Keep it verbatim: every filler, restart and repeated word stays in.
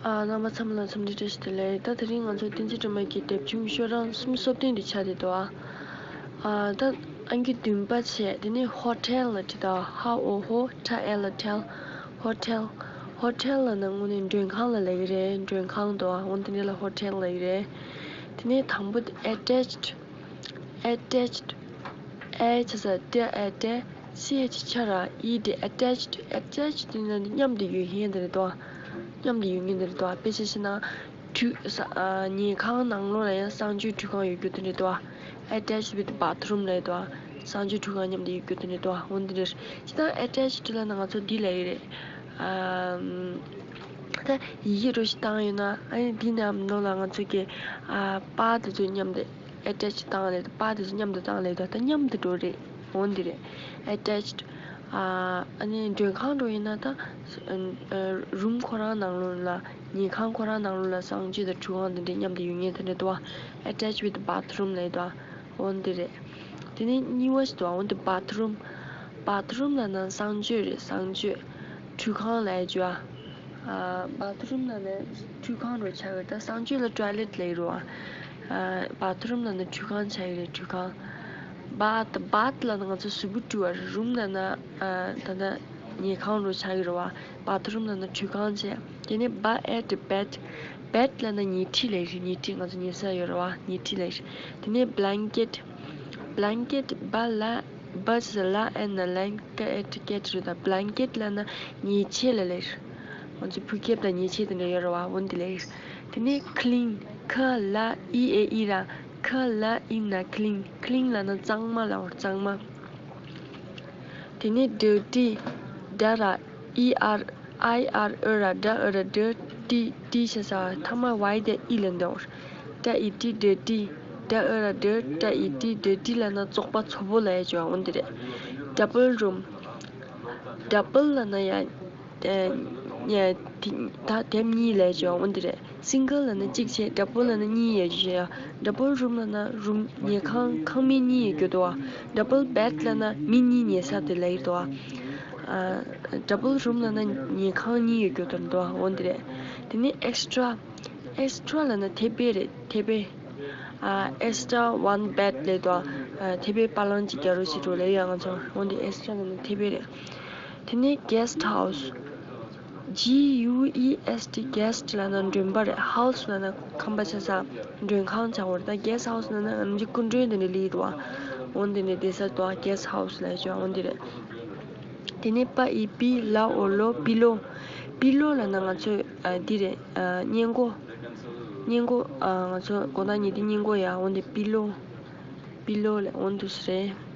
ཨ། རྣམ་པ་ཚང་མ་ལ་འཚམས་འདྲི་བཀྲ་ཤིས་བདེ་ལེགས། ད་དེ་རིང་ང་ཚོ་བསྟན་འཛིན་སྒྲོལ་མ་གི་དེབ་ཆུང་ཤོག་གྲངས་སུམ་ཅུ་སོ་བདུན་དེ་ཆགས་བསྡད་འདུག་ཨ། ཨ། ད་ཨང་ཀི་བདུན་པ་བྱས། དེ་ནས་ཧོ་ཊེལ་ལབ་བྲིས་འདུག་ཧ་འོ་ཧོ་ཊ་ཨེ་ལ་ཊེལ། ཧོ་ཊེལ། ཧོ་ཊེལ་ལབ་ན་དངོས་གནས་མགྲོན་ཁང་ལ་ལབ་ཀྱི་རེད། མགྲོན་ཁང་འདུག་ཨ། འོ་དེ་འདྲ་ལ་ཧོ་ཊེལ་ལབ་ཀྱི་རེད། དེ་ནས་དང་པོ་དེ་ཨེ་ཊེཆ་ཌི། ཨེ་ཊེཆ་ཌི། ཨེ་བྱས་ཙང་ཊ་ཨེ་ཊེ། སི་ཨེཆ་ཆ་ར་ཨི་ཊེ། ཨེ་ཊེཆ་ཌི། ཨེ་ཊེཆ་ཌི་ཟེར་ན་མཉམ་དུ་ཡོད་མཁན་དེ་རེད་དོ། མཉམ་དུ་ཡོད་མཁན་དེ་རེད་དོ། དཔེ་ཆ་བཞག་ན་ཁྲུས་ས། ཨ། ཉལ་ཁང་ནང་ལོགས་ལ་ཡང་གསང་སྤྱོད་ཁྲུས་ཁང་ཡོད་རྒྱུ་དེ་རེད་དོ། Attached with bathroom ལབ་དོ། གསང་སྤྱོད་ཁྲུས་ཁང་མཉམ་དུ་ཡོད་རྒྱུ་དེ་རེད་དོ། འོ་འདི་རེད། སྤྱིར་བཏང་ཨེ་ཊེཆ་ཌི་ལབ་ན་ང་ཚོ་འདི་ལབ་ཡོད་རེད། ཨ། ད་ཡི་གེ་འདྲ་ཞིག་བཏང་ཡོད་ན། ཨ་ནི་འདི་ནང་ལོགས་ལ་ང་ཚོ་གི། ཨ། པ་དེ་ཚོ་མཉམ་དུ། ཨེ་ཊེཆ་ཌི་བཏང་ལབ་དུས། པ་དེ་ཚོ་མཉམ་དུ་བཏང་ལབ་དུས། ད་མཉམ་དུ་འགྲོ་རེད། འོ་འདི་རེད། ཨེ་ཊེཆ་ཌི། ཨ། ཨ་ནི་མགྲོན་ཁང་འདྲ་ཡིན་ན་ད། ཨ། རུམ་ཁོ་རང་ནང་ལོགས་ལ། ཉལ་ཁང་ཁོ་རང་ནང་ལོགས་ལ་གསང་སྤྱོད་དང་ཁྲུས་ཁང་དེ་འདྲ་མཉམ་དུ་ཡོད་མཁན་དེ་འདྲ་འདུག་བ། Attached with bathroom ལབ་དུས། འོ་འདི་རེད། དེ་ནས་གཉིས་པ་ཞིག་འདུག་འོ་འདི་བྷ་ཐི་རུམ། བྷ་ཐི་རུམ་ལབ་ན་གསང་སྤྱོད་རེད། གསང་སྤྱོད། ཁྲུས་ཁང་ལབ་ཡ་ཅིག་ཡོད་ཨ། བྷ་ཐི་རུམ་ལབ་ན་ཁྲུས་ཁང་འདྲ་ཆགས་ཀྱི་རེད། ད་གསང་སྤྱོད་ལ་ཊོའི་ལེཊ་ལབ་ཀྱི་རེད་བ། ཨ། བྷ་ཐི་རུམ་ལབ་ན་ཁྲུས་ཁང་ཆགས་ཀྱི་རེད། ཁྲུས་ཁང་། བྷ་ཐི། བྷ་ཐི་ལབ་ན་ང་ཚོ་གཟུགས་པོ་བཀྲུ་བ་རེད། རུམ་ལབ་ན། ཨ། ད་ལྟ་ཉལ་ཁང་འདྲ་ཆགས་ཀྱི་རེད་བ། བྷ་ཐི་རུམ་ལབ་ན་ཁྲུས་ཁང་བྱས། དེ་ནས་བྷ་ཨེ་ཊི། བེཌ། བེཌ་ལབ་ན་ཉལ་ཁྲི་ལབ་ཀྱི་རེད། ཉལ་ཁྲི། ང་ཚོ་ཉལ་ས་ཡོད་རེད་བ། ཉལ་ཁྲི་ལབ་ཀྱི་རེད། དེ་ནས་བྷ་ལན་ཀེཊ། བྷ་ལན་ཀེཊ། བྷ་ལ། བྷ་ཟེར་ལ་ཨེ་ན་ལན། ཀ་ཨེ་ཊི་ཀེཊ་རེད་ད། བྷ་ལན་ཀེཊ་ལབ་ན་ཉལ་ཆས་ལ་ལབ་ཀྱི་རེད། ང་ཚོ་ཕུ་ཁེབས་དང་ཉལ་ཆས་དེ་འདྲ་ཡོད་རེད་བ། འོ་འདི་ལབ་ཀྱི་རེད། དེ་ནས་ཁི་ལིན། ཁ་ལ་ཨི་ཨེ་ཨི་ར། ཁ་ལ་ཨི་ན་ཁི་ལིན། ཁི་ལིན་ལབ་ན་གཙང་མ་ལབ་ཀྱི་རེད། གཙང་མ། དེ་ནས་ཌར་ཊི། ཌ་ར་ཨི་ཨར། ཨའི་ཨར་ཨི་ར། ཌ་ཨི་ར། ཌར་ཊི། ཊི་བྱས་ཙང་ཐ་མ་ཝའི་དེ་ཨི་ལ་འདོགས། ཌར་ཨི་ཊི། ཌར་ཊི། ཌ་ཨི་ར། ཌར། ཌར་ཨི་ཊི། ཌར་ཊི་ལབ་ན་བཙོག་པ། ཚོ་པོ་ལབ་ཡ་ཅིག་ཡོད་ཨ། འོ་འདི་རེད། ཌབ་བལ་རུམ། ཌབ་བལ་ལབ་ན་ཡ། ཨ། ཡ། དེ། ད་དེབ་གཉིས་ལབ་ཡ་ཅིག་ཡོད་ཨ། འོ་འདི་རེད། སིང་གལ་ལབ་ན་གཅིག་བྱས། ཌབ་བལ་ལབ་ན་གཉིས་ཡོད་ཅེས་བྱས་ཡ། ཌབ་བལ་རུམ་ལབ་ན་རུམ། ཉལ་ཁང་། ཁང་མིག་གཉིས་ཡོད་རྒྱུ་འདུག་བ། ཌབ་བལ་བེཌ་ལབ་ན་མི་གཉིས་ཉལ་ས་དེ་ལབ་ཀྱི་འདུག་བ། ཨ། ཌབ་བལ་རུམ་ལབ་ན་ཉལ་ཁང་གཉིས་ཡོད་རྒྱུ་དེ་འདུག་བ། འོ་འདི་རེད། དེ་ནས་ཨེག་སི་ཊྲ། ཨེག་སི་ཊྲ་ལབ་ན་ཐེ་པེ་རེད། ཐེ་པེ། ཨ། extra one bed ལབ་འདུག་བ། ཨ། ཐེ་པེ་པ་ལང་གཅིག་རྒྱག་རོགས་བྱེད་འགྲོ་ལབ་ཡ་ང་ཚོ། འོ་འདི་ཨེག་སི་ཊྲ་ལབ་ན་ཐེ་པེ་རེད། དེ་ནས་གེ་སི་ཊི་ཧའུ་སི། ཇི་ཡུ་ཨི་ཨེས་ཊི། གེ་སི་ཊི་ལབ་ན་མགྲོན་པོ་རེད། ཧའུ་སི་ལབ་ན་ཁང་པ་ཆ་ཚང་། མགྲོན་ཁང་ཆགས་པ་རེད། ད་གེ་སི་ཊི་ཧའུ་སི་ལབ་ན་ང་ཚོ་སྐུ་མགྲོན་དེ་འདྲ་ལབ་ཀྱི་འདུག་བ། འོ་འདི་ནས་བསྡད་ས་འདུག་བ། གེ་སི་ཊི་ཧའུ་སི་ལབ་ཀྱི་འོ་འདི་རེད། དེ་ནས་པ་ཨི་པི་ལ་ཨོ་ལོ་པི་ལོ། པི་ལོ་ལབ་ན་ང་ཚོ། ཨ། འདི་རེད། ཨ། སྔས་མགོ། སྔས་མགོ། ཨ། ང་ཚོ་དགོང་དག་ཉལ་དུས་སྔས་མགོ་ཡ། འོ་འདི་པི་ལོ། པི་ལོ་ལབ་འོ་འདུག་སེ་རེད།